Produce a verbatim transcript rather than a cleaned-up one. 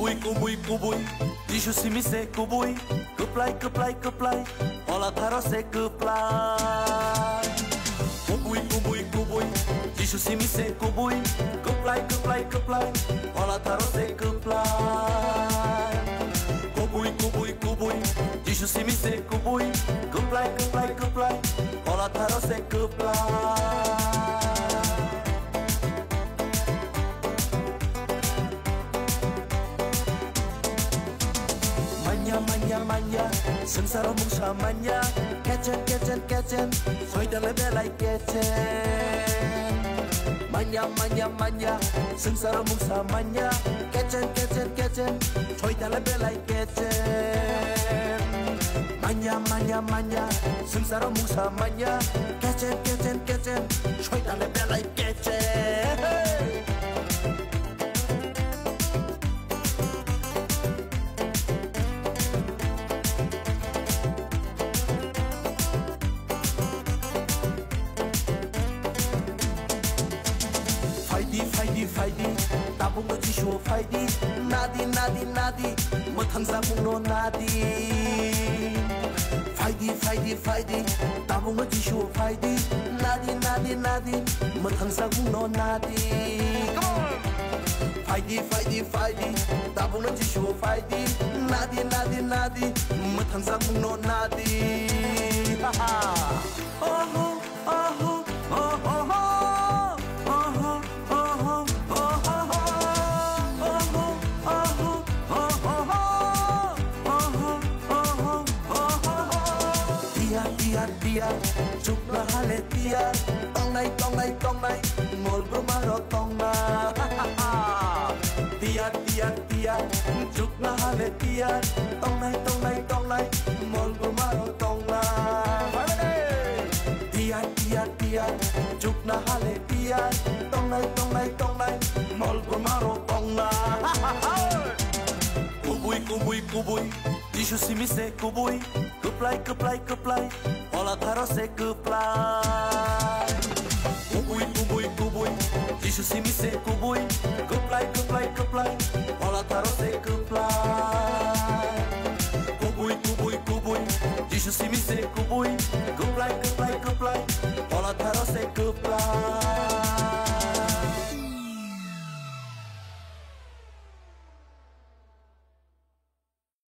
Kubui kubui, Jisu simi se kubui, kwplai kwplai kwplai, phola tharo se kwplai. Kubui kubui kubui, Jisu simi se kubui, kwplai kwplai kwplai, phola tharo se kwplai. Kubui kubui kubui, Jisu simi se kubui, kwplai kwplai kwplai, phola tharo se kwplai. Manya manya manya, swngcharo mungsa manya, kechen kechen kechen, soitale belai kechen. Manya manya manya, swngcharo mungsa manya, kechen kechen kechen, soitale belai kechen. Manya manya manya, swngcharo mungsa manya, kechen kechen kechen, soitale belai kechen. Phaidi phaidi phaidi, tabukno Jisu phaidi, nadi nadi nadi, mwthangjakmungno nadi. Phaidi phaidi phaidi, tabukno Jisu phaidi, nadi nadi nadi, mwthangjakmungno nadi. Come on! Phaidi phaidi phaidi, tabukno Jisu phaidi, nadi nadi nadi, mwthangjakmungno nadi. Ha ha. Oho, oho, oho, oho, oho, oho, oho, oho, oho, oho, oho, oho, oho, oho. Tiyar, tiyar, tiyar, chukla hale tiyar, tongnai, tongnai, tongnai, mol bruma rok tongna. Tiyar, tiyar, tiyar, chukla hale tiyar, tongnai, tongnai, tongnai, mol bruma rok tongna. Tiyar, tiyar, tiyar, chukla hale tiyar, tongnai, tongnai, tongnai, mol bruma rok tongna. Kubui, kubui, kubui, Jisu simi se kubui, kwplai, kwplai, kwplai, phola tharo se kwplai. Kubui, kubui, kubui, Jisu simi se kubui, kwplai, kwplai, kwplai, phola tharo se kwplai. Kubui, kubui, kubui, Jisu simi se kubui, kwplai, kwplai, kwplai, phola tharo se kwplai.